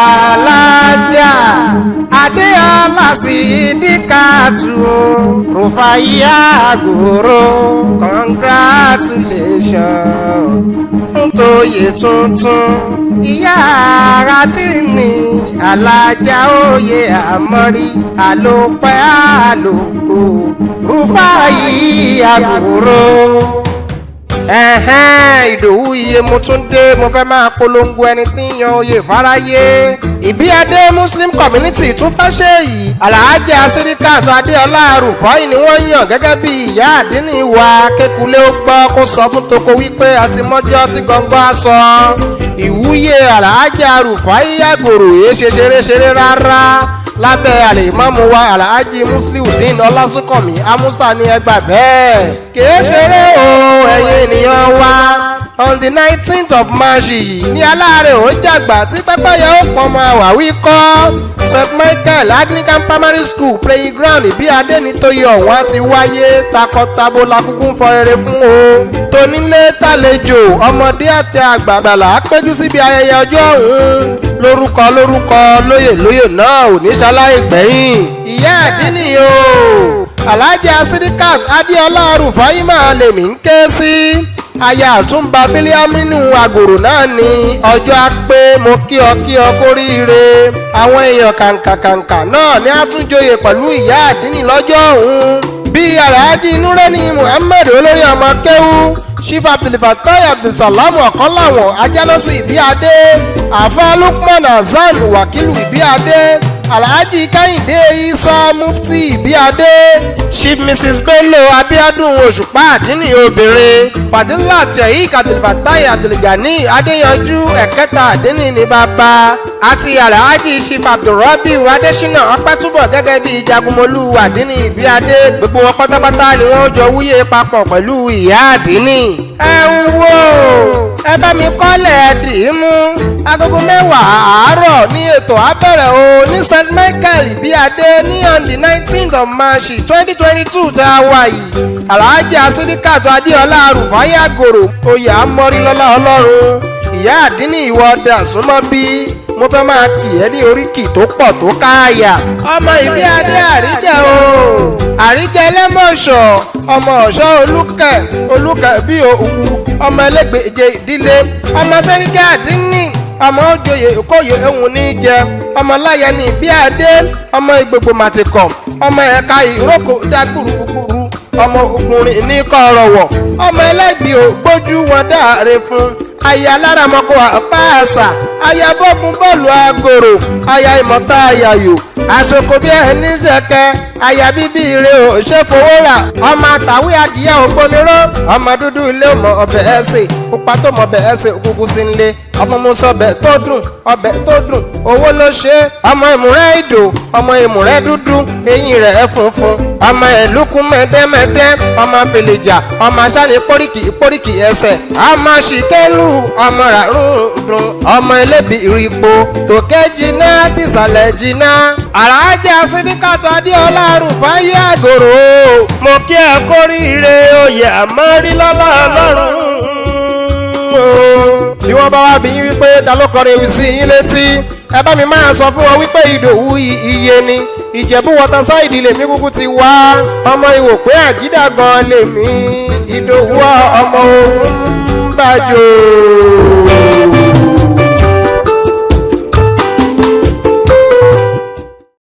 Alájà Adéọlá Sídíkàtù Rufaiya Àgòrò, congratulations fún tóyè tuntun. Ìyá Aradini Alájà oyè àmọ́rí, àlòpẹ́ àlòkù, Rufaiya Àgòrò. Ẹ̀hẹ́n, Ìdòwú iye, mo tún dé. Mo fẹ́ máa polongo ẹni tí ń yan oyè fáráyé. Ìbíadé Muslim Community tún fẹ́ ṣe yìí. Alhaja Síríkàtù Adéọlá Rufai ni wọ́n yàn gẹ́gẹ́ bí ìyá àdínní wa. Kékulé ó gbọ́, kó sọ fún toko wípé àti mọ́jọ́ tí gbọ̀ngbọ́n á sọ. Ìwúyè Alhaja Rufai Àgòrò èé ṣe ṣeré-ṣeré rárá. Lábẹ́ àlèmọ́mù wa, Alhaji Musliudeen Ọlásùnkànmí Amusa ní ẹgbà bẹ́ẹ̀. Kìí ṣeré o, ẹ̀yin ènìyàn wa. On the 19th of March yìí ní aláàárẹ̀ ó jàgbà tí pẹ́pẹ́yẹ ó pọn ọmọ àwáwí kọ́. St Michael Anglican Primary School playing ground, Ìbíadé ní tóyè ọ̀wọ́n á ti wáyé. Takọtabo lakúkú ń fọ rere fún o. Tonílé tàlejò, ọmọdé àti àgbàgbàlà péjú síbi ayẹyẹ ọjọ́ ọ̀hún. Lórúkọ lórúkọ, lóyè lóyè náà ò ní ṣaláì gbẹ̀yìn. Ìyá àdínní o, Alhaja Sidikat Adéọlá Rufai máa lèmi ń ké sí. Aya àtúnba Bílíàmínú Àgòrò náà ní ọjọ́ á pé. Mo kí ọ kí ọ kóríire. Àwọn èèyàn kàǹkàkàǹkà náà ní àtúnjoyè pẹ̀lú ìyá àdínní lọ́jọ́ ọ̀hún, bíi Alhaji Nureni Muhammed, olórí ọmọ kéwú, Chief Abdulfatai Abdulsalam Ọ̀kánláwọ̀n, Ajánásí Ìbíadé, Àfa Lukman Hasan, Wàkìlù Ìbíadé, Alhaji Kẹ́hìndé Isa, Mufti Ìbíadé, Chief Mrs Bello Abiodun, Òṣùpá àdínní obìnrin, Fadilat Sheikh Abdulfatai Abdulgani Adéyanjú, ẹ̀kẹta àdínní ní bàbá, àti Alhaji Chief Abdulrabi Adésínà Ọpẹ́túbọ̀ gẹ́gẹ́ bíi Jagunmolú àdínní Ìbíadé. Gbogbo wọn pátápátá ni wọ́n jọ wúyè papọ̀ pẹ̀lú ìyá àdínní. Ẹ wo, ẹ bá mi kọ́lẹ̀ dì í mú. Agogo 10 àárọ̀ ní ètò abẹ́rẹ́ o ní St Michael Ìbíadé ní on the 19th of March 2022 tá a wà yìí. Alhaji Sídíkàtù Adéọlá Rufai Àgòrò, oyè amọ́rílọ́lá Ọlọ́run. Ìyá àdínní, ìwọ ọdẹ àsúnmọ́ bí mo fẹ́ máa kì ẹ́ ní oríkì tó pọ̀ tó káàyà. Ọmọ Ìbíadé àríjẹ o, àríjẹ ẹlẹ́mọ̀ṣọ́, ọmọ ọ̀ṣọ́ olúkẹ̀ olúkẹ̀ bí òwú, ọmọ ẹlẹ́gbẹ̀jẹ ìdílé, ọmọ sẹ́ríkẹ́ àdínní, ọmọ òjòyè ìkóyè ehun ní jẹ, ọmọ láyẹ ní Ìbíadé, ọmọ ìgbògbò màtìkọ̀, ọmọ ẹ̀ka ìrókò dágbùrúgbùrú, ọmọ òkùnrin ní kọ̀rọ̀wọ̀, ọmọ ẹlẹ́gbẹ̀ẹ́ ògbójú wọn dáre fún aya láramọ́kọ àpá àṣà, aya bọ́gun bọ́ọ̀lù agoro, aya ìmọ̀ta ayayò àsokò bí ẹni ṣẹkẹ, aya bíbí ire ò ṣe fowó rà, ọmọ àtàwé adìyẹ ògbóniró, ọmọ dúdú ilé ọmọ ọbẹ̀ ẹ̀sìn pupa tó mọ ọbẹ̀ ẹ̀sìn òkùnkùn sí ń lé, ọmọ musa ọbẹ̀ tó dùn, ọbẹ̀ tó dùn owó ló ṣe, ọmọ ìmùrẹ́ ìdò, ọmọ ìmùrẹ́ dúdú eyín rẹ̀ ẹ̀ funfun, ọmọ ìlúkú mẹ́dẹ́mẹ́dẹ́, ọmọ fèlèjà, ọmọ aṣáni póríkì póríkì ẹsẹ̀, ọmọ ṣìkẹ́lù, ọmọ ràrúndùn, ọmọ ẹlẹ́bi ìrìpò tòkẹ́ jiná tìsàlẹ̀ jiná. Alhaja Sídíkàtù Adéọlá Rufai Àgòrò, mo kí ẹ kóríire, oyè àmọ́rílọ́lá Ọlọ́run. Bí wọ́n bá wá bí yín wípé ta ló kọrin ewì sí yín létí, ẹ bá mi máa sọ fún wọn wípé Ìdòwú iye ni. Ìjẹ̀bú Waterside lèmi kúkú ti wá. Ọmọ ìwò pé àjídà gan lèmi, Ìdòwú ọmọ òun bàjọ́.